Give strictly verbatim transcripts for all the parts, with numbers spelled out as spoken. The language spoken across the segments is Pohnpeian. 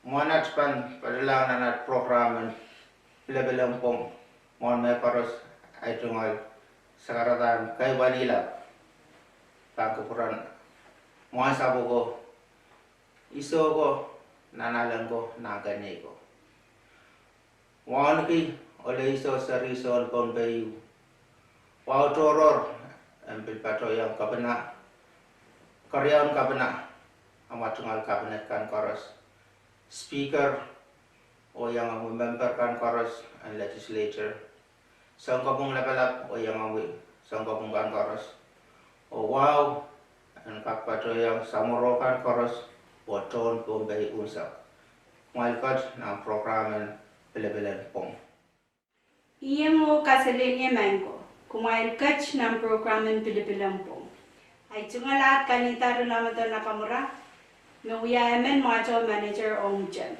Mwohn at pahn patohlahng nan at prokram en Pilepilempwong, mwohn mehkoaros, ahi tungoal sakaradahn kaiwalihla pahn kupwuren mwohn sapwoko, iso ko, nanalek ko, nahnkeniei ko. Wauneki ole iso seri soun Pohnpei, wahu tohrohr en pil patohiong kepina, keriaun kepina, amwa tungoal kabinet kan koaros, speaker, oh iangomwi member kan koaros en legislature, Sounkopwung Lapalap oh iangomwi sounkopwung kan koaros, oh wahu en kak patohiong samworo kan koaros oh tohn Pohnpei unsek. Kumwail ket nan prokram en Pilepilempwong. Ieng oh kaselehlie maing ko, kumwail ket nan prokram en Pilepilempwong. Ahi tungoal ahd Kanihda Rilamodo Nakamura, me wia emen mwahto manager ong TEM.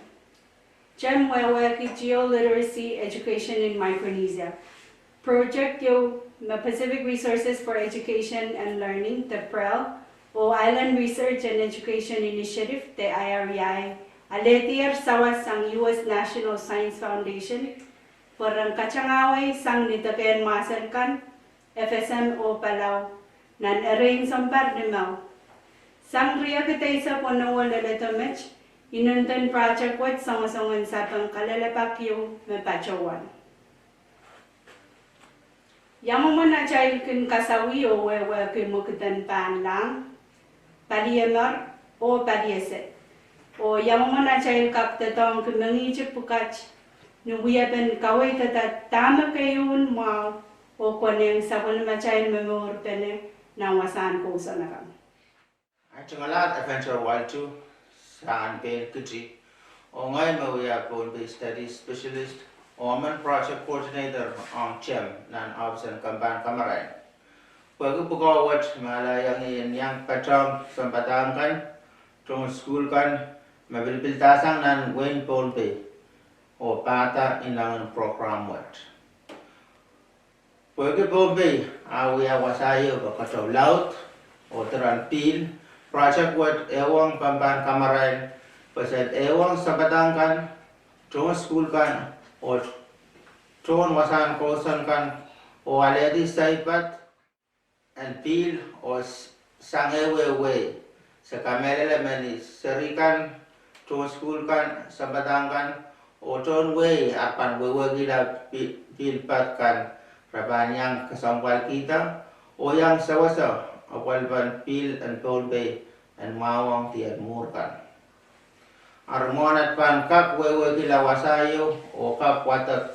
TEM wehwehki Geoliteracy Education in Micronesia, project ieu me Pacific Resources for Education and Learning, de PREL, oh Island Research and Education Initiative, de IREI, alehdier sawas sang U S National Science Foundation pwe ren katangahwei sang ni deke en mwahsel kan, FSM oh Palau, nan erein sounpar limau. Sang riekid eisek weneu oh leledo met, inenden project wet songosongen sapeng kalelapak ieu me patohwan. Ia mwomwen atail kin kasawih oh wehwehki mwekid en pahnlahng, paliemer, oh paliese? Oh ia mwomwen atail kak doadoahngki mengihte pwukat ni wiepen kaweidada dahme keieun mwahu oh konehng sapwellimatail momourpene nan wasahn kousoan akan? Ahi tungoal ahd Evangelist Walter Sangen Kiti, oh ngehi me wia Pohnpei Studies Specialist oh emen Project Coordinator ong TEM nan ohpis en kempahn kamarain. Pwehki pwukoa wet me aleiong en iang patohng sounpadahk kan, tohn sukuhl kan, me pilipildasang nan wehin Pohnpei, oh pahda inengen prokram wet. Pwehki Pohnpei ah wia wasa ieu me keteu laud, oh diren pihl, project wet ehuong kempahn kamarain, pwe se ehuong sounpadahk kan, tohn sukuhl kan, oh tohn wasahn kousoan kan, oh alehdi saipad en pihl oh sang ehuehu wehi. Se kamehlele me ni seri kan, tohn sukuhl kan, sounpadahk kan, oh tohn wehi ar pahn wehwehkihla pi-, pihlpad kan, re pahn iang kesempwalkihda oh iang sewese apwalipen pihl en Pohnpei en mwahuong diar mwuhr kan. Eri mwohn at pahn kak wehwehkihla wasa ieu oh kak wadek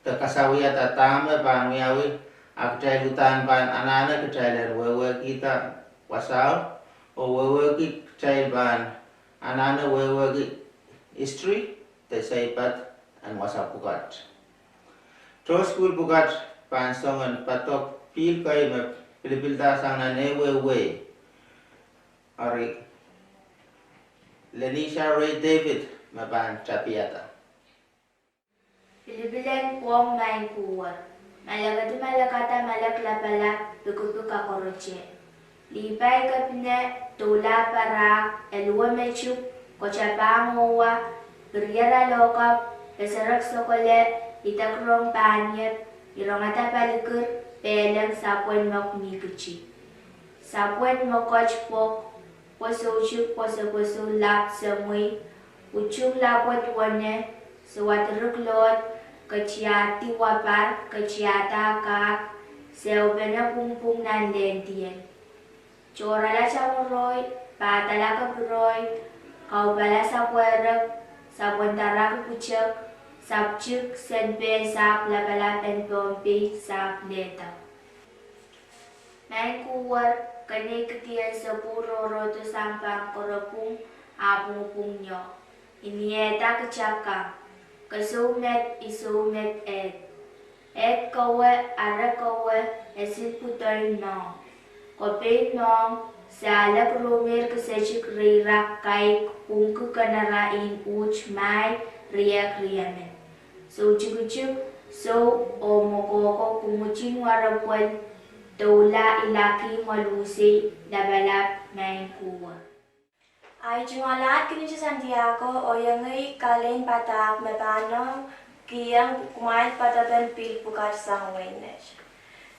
de kasawiada dahme pahn wiawi, a kitail uhdahn pahn anahne kitail en wehwehkihda wasao, oh wehwehki kitail pahn anahne wehwehki history de saipad en wasa pwukat. Tohn sukuhl pwukat pahn songen padok pihl kei me pilipildasang nan ehuehu wehi. Eri Lenisha Ray David me pahn tapihada. Pilipilempwong, maing kuwer. Malekedi malekada malek lapalap, pikipik kakorete. Lihpai kepine, doula pahrek, eluwe metuk, kota pahn ngohwa, piriera lokop, peserek sokole, idek rong pahnier, irongada palikir, pehleng sapwen mok nikiti. Sapwen mokot pwok, pwosoutik pwosopwosou lap semwi, utung lapwet wene, sewadirik load, ketiadi wapar, ketiada kak, sewpene pwungpwung nan lehn diel. Tohrala tamwuroi, pahdala kepiroi, kaupala sapwerek, sapwendaraki pwutek, sapwtik sen pehn sahpw lapalap en Pohnpei, sahpw lehda. Maing kuwer, kenei kidien sepwur rohrohdo sang pahn koaropwung, ah pwungpwung nyo. Ini ehda kita kang, kesou met, isou met ed. Ed kowe, are kowe, e sil pwudoin nohng. Kopein nohng, se ale kuruhmeir kisetik reirak kaik, pwungki kenera in uht, mahi, riehk riemen. Soutiktik, sou, oh mokoko, kumwutin warepwel, doula, ilaki, ngoluhsei, lapalap, maing kuwer. Ahi tungoal ahd Kenichi Santiago oh iengei kalein padahk me pahn ong kihong kumwail poadopen pihl pwukat sang wehin Net.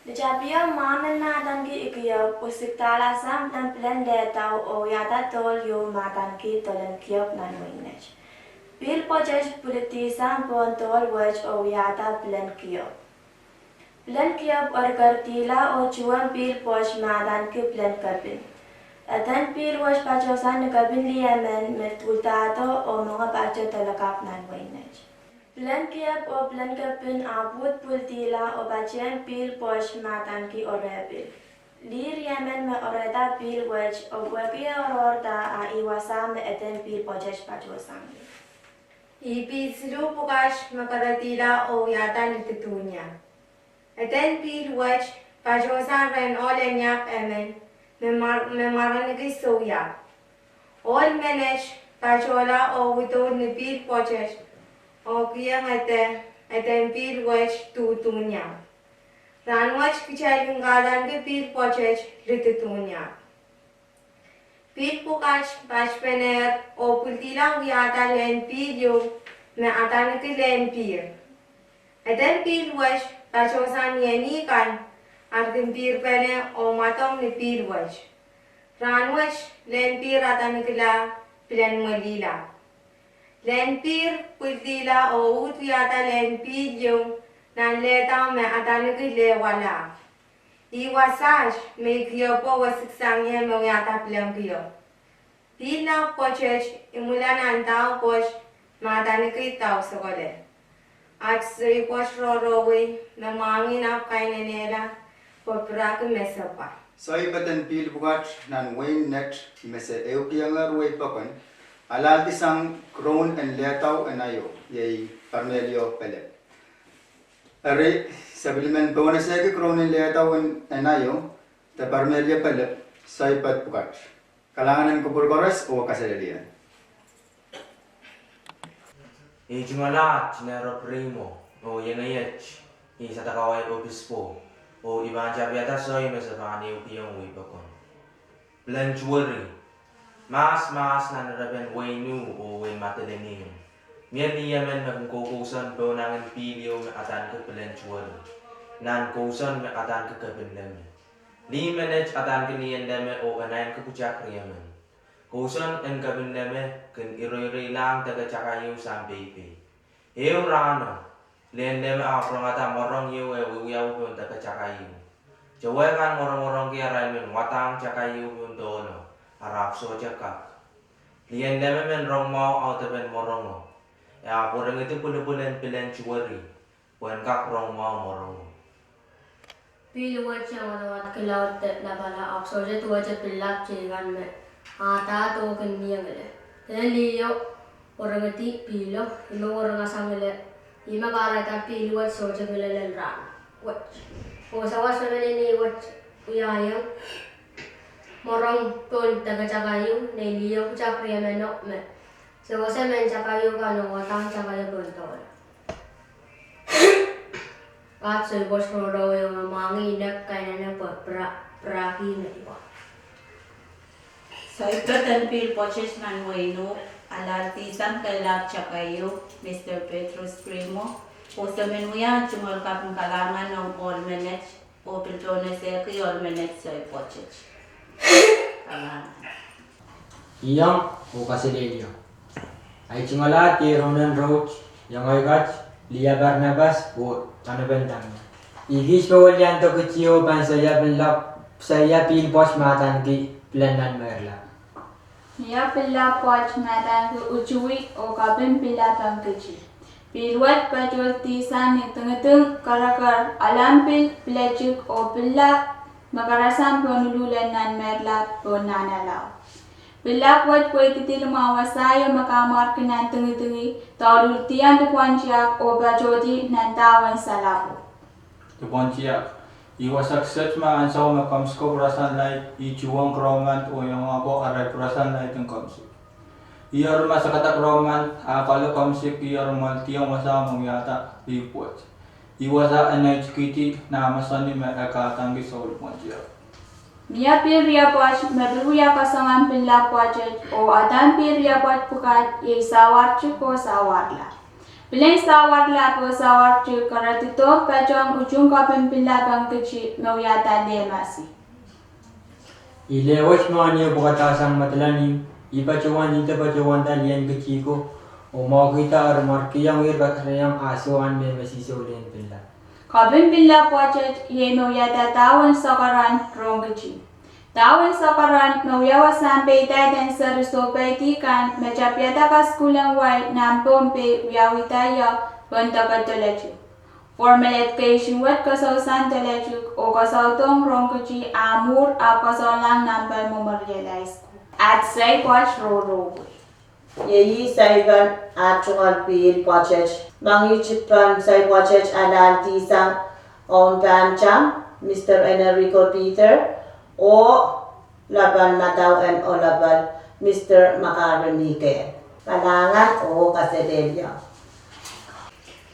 Ni tapio, mwahmen me adaneki Ikiop usikdahla sang nan pilen lehdau oh wiahda dohl ieu me adaneki Dolen Kiop nan wehin Net. Pihl pwoatet pwilidi sang pohn dohl wet oh wiahda pilen kiop. Pilen kiop eri keridihla oh tuhweng pihl pwoat me adaneki pilen kepin. Eden pihl wet patohsang ni kepin lih emen me pwildahdo oh mwenge patoh doalokapw nan wehin Net. Pilen kiop oh pilen kepin ahpw uhd pwildihla oh patehng pihl pwoat me adaneki Orepil. Lih riemen me orehda pihl wet oh pwehki e oaroahrda, a ih wasa me eden pihl pwoatet patohsang ie. Ih pihl siluh pwukat me keridihla oh wiahda Lididuhn Iap. Eden pihl wet patohsang rehn ohl en iap emen me mwar-, me mwareniki Souiap. Ohl menet patohla oh widoud ni pihl pwoatet oh kihong ede, eden pihl wet Duhduhn Iap. Rahnwet kitail kin kahdaneki pihl pwoatet Lididuhn Iap. Pihl pwukat patpenehr oh pwildihla wiahda lehn pihl ieu me adaneki Lehn Pihr. Eden pihl wet patohsang ni eni kan ar kin pihrpene oh mwadong ni pihl wet. Rahnwet lehn pihr adanekila Pilen Mwelihla. Lehn pihr pwildihla oh uhd wiahda lehn pihl ieu nan lehdau me adaneki Lehwalahk. Ih wasaht me Ikiopo wesiksang ie me wiahda pilen kiop. Pihl lap pwoatet imwila nan dau pwoat me adaneki Dausokoale. Aht soai pwoat rohrowei me mwahngih ahpw kainenehla pwe piraki me se pwa. Soai peden pihl pwukat nan wehin Net me se ehukiongehr wehi pokon, alahldi sang kiroun en lehdau en aio, iei Parmelio Pelep. Eri, sapwellimen pohnese ki kiroun en lehdau en, en aio, de Parmelio Pelep, soai ped pwukat. Kalahngan en kupwur koaros oh kaselehlie. Ih tungoal ahd Nehro Primo, oh iengei et ih Sadakawai Obispo, oh I pahn tapihada soai me se pahn ehukiong wehi pokon. Pilen Tuweri. Mahs mahs nan erepen wehin Nuh oh wehin Madolenihmw, mie lih emen me kin koukousoan pohnangin pihl ieu me adaneki Pilen Tuweri, nan kousoan me adaneki Kepin Leme. Lih menet adaneki Lien Leme oh enaineki pwutak riemen. Kousoan en Kepin Leme kin ireireilahng deke takaieu sang peipei. Ehu rahno, Lien Leme ahpw rongada mworong ieu eh wiewiawi pohn deke takaieu. Towe kan mworongmworongki arail men wadahng takaieu pohn dohno, ahpw sohte kak. Lien Leme men rong mwahu audepen mworongo. E ahpw werengedi pwulopwul en Pilen Tuweri pwehn kak rong mwahu mworongo. Pihl wet iang wadawad kilaud de lapala, ahpw sohte duwehte pihlap teikan me ahdahr oh kin mie ngile. Dene liho, werengedi pihlo, ih me werengasang ngile, ih me kahrehda pihl wet sohte ngile lel rahn wet. Oh sawas me meninim wet wiahiong mworong pohn deke takaieu, nei liho pwutak riemeno me sewese mehn takaieu kan oh wadahng takaieu pohn dohno. Aht soai pwoat rohrowei oh me mwahngih nek kainene pwe pira-, piraki me ipwa. Soai peden pihl pwoatet nan wehin Nuh, alahldi sang keilap takaieu, Mister Petrus Primo, oh se men wia tungoal kaping kalahngan ong ohl menet, oh pil pohnese ki ohl menet soai pwoatet. Kalahngan. Iang oh kaselehlie. Ahi tungoal ahd Deron en Rout, iang ahi kat Lia Barnabas oh Tanaben Dangio. Ih kis me weliandi kitieu pahn salia pihlap, salia pihl pwoat me adaneki Pilen Nanmehlap. Ia pihlap pwoat me adaneki Utuwi oh Kapin Pihlap en Kiti. Pihl wet patohdi sang ni tingiding kereker, alam pihl, piletik oh pihlap me karasang pohn uluhl en Nanmehlap pohn Nahnalao. Pihlap wet pweikidi limwahn wasa ieu me kamwahrki nan tingidingi, douluhl dian lipwen tiahk oh patohdi nan dahwen salapo. Lipwen tiahk. Ih wasa kiset me ansou me komsiko pwurasang laid, ih tuhwong kiroumand oh iangahki arail pwurasang laid en komsik. Ih eri ma sakada kiroumand, a kale komsik, ih eri mwaldiong wasa me wiahda pihl wet. Ih wasa e naitikihdi nah masani me e kahdaneki soulipwen tiahk. Mie pihl riapwoat me pil wia kasongosong en pillap pwoatet, oh uhdahn pihl riapwoat pwukat iei sawartik oh sawarlap. Pilen sawarlap oh sawartik keredidohng patohng utung kopin pillap en Kiti me wiahda lehmasi. Ile wet me I en pwukadahsang medlani, I patohwan nda patohwanda lien Kiti ko, oh mwekidada eri mwarkiong ira kasalehiong ah soh en me me sihsihsou lehn pillap. Kopin pillap pwoatet iei me wiahda Dahwen Sokeren rong Kiti. Dahwen Sokeren me wia wasahn peidahn seri sohpeidi kan me tapihada kasukuhl en wai nan Pohnpei wiawihda ie pohn deke Deletuk. Formal education wet koasoiahng Deletuk oh koasoudohng rong Kiti ah mwuhr ahpw koasoanehla nan Pohnpei Memorial High School. At saipwat rorowei. Iei saipan at tungoal pihl pwoatet. Mengihte pahn saipwatet alahldi sang oun pahn tang, Mister Enrico Peter, oh lapal madau en Olapal, Mister Makare Mikael. Kalahngan oh kaselehlie.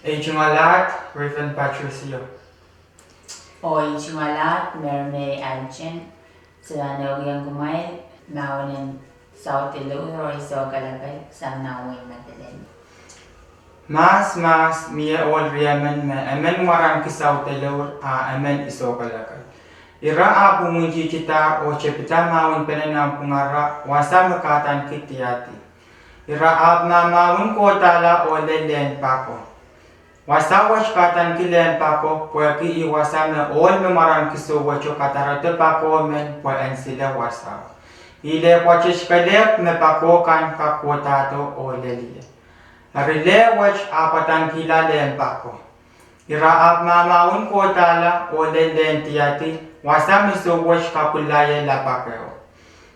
Ei tungoal at Reverend Patricio. Oh ei tungoal at Mermei Aljen. Se pahn inoukihong kumwail mahwen en South Delaware oh ei sohkalapel sang nan wehi Madolenihmw. Mahs, mahs, mie ohl riemen me emen mwaren ki South Delaware ah emen I sohkalapel. Ira ahpw imwintihtidahr oh tepida mahwenpene nanpwungara wasa me kahdaneki Tiadi. Ira ahpw mahmahwen kohdahla oh lel lehn pako. Wasa wet kahdaneki lehn pako pwehki ih wasa me ohl me mwaren ki souweto kadarodo pako men pwe en sile wasao. Ile pwoatet kelehpw me pako kan kak kohdahdo oh lel ie. Eri leh wet ahpw adanekihla lehn pako. Ira ahpw mahmahwen kohdahla oh lel lehn Tiadi, wasa me souwet kapwilelapakeho.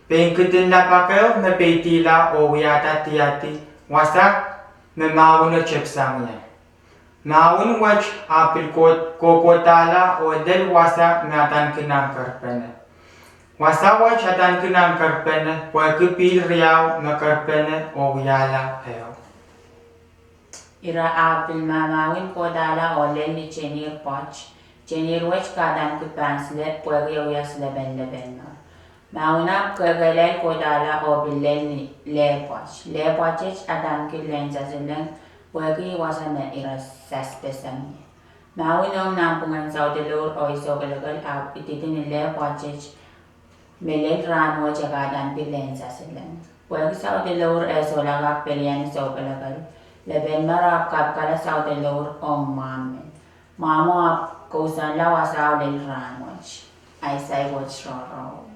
Pein kidin lapakeo me peidihla oh wiahda Tiadi, wasa me mahweno tepisang ie. Mahwen wet ahpw pil ko- kohkohdahla oh lel wasa me adaneki nan Kerpene. Wasa wet adaneki nan Kerpene pwehki pihl riau me Kerpene oh wiahla ehu. Ira ahpw pil mahmahwen kohdahla oh lel ni tenir pwoat. Tenir wet kahdaneki pahn sile pwehki e wia silepen lepin mour. Mahwen ahpw kekehlail kohdahla oh pil lel ni leh pwoat. Leh pwoatet adaneki lehn saseleng pwehki wasa me ira sasepeseng ie. Mahwen ong nanpwungen South Delaware oh ei sohkelekel ahpw ididi ni leh pwoatet me lel rahnwet e kahdaneki lehn saseleng. Pwehki South Delaware e sohla kak pelian ni sohkelekel, lepin mour ahpw kapikala South Delaware ong mwahmw men. Mwahmwo ahpw kousoanla wasao lel rahnwet. Ahi saipwet rorowei.